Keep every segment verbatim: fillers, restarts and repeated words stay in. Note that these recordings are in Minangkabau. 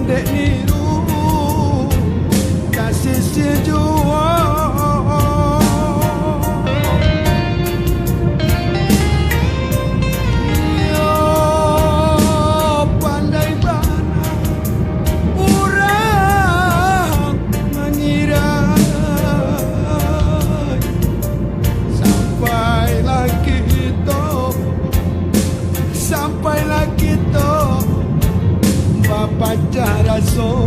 Dek niru tasisih juo. Iyo, pandai bana urang mangira. Sampailah kito, sampailah kito bapancah raso.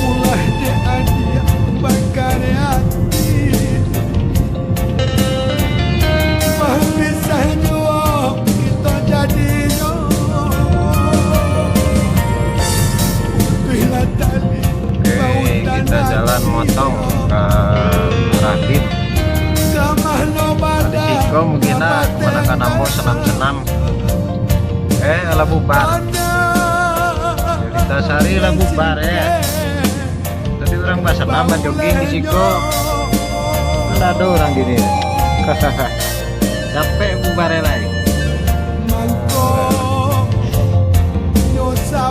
Ulah dek adiak bakareh ati. Bapisah juo kito jadinyo. Putuihlah tali. Oke, kita jalan motong ke Rahim. Di siko mungkin nak manakan ambo senam-senam. Eh, alah bubar. Kita cari lah bubar, eh. Tapi urang basanam, bajogging di siko. Kan ado urang gini. Capek bubar lai.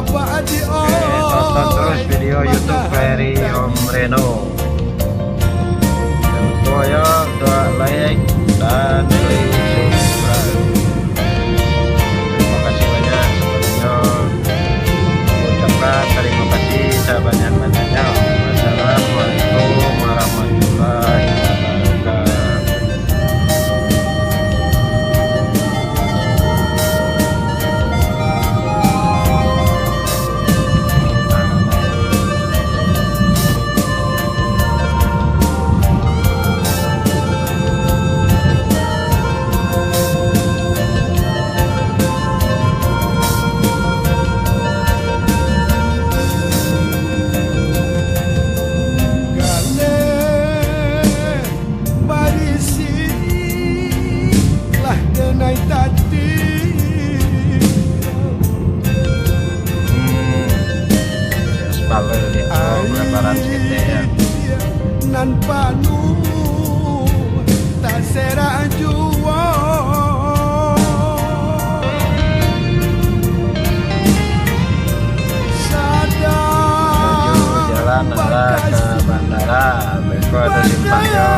Oke, tonton terus video YouTube Ferry Om Reno. Jangan lupa ya untuk like dan klik subscribe. Terima kasih banyak sebelumnya. Ucapkan terima kasih sebanyak-banyaknya. Wassalamualaikum warahmatullahi wabarakatuh. Galeh barisi lah denai tati. Hmm. Sepala dia. Oh, pelebaran sikit ya. Nan panuh tak serak juo. Menuju jalan arah ke bandara. Beko ado simpang yo,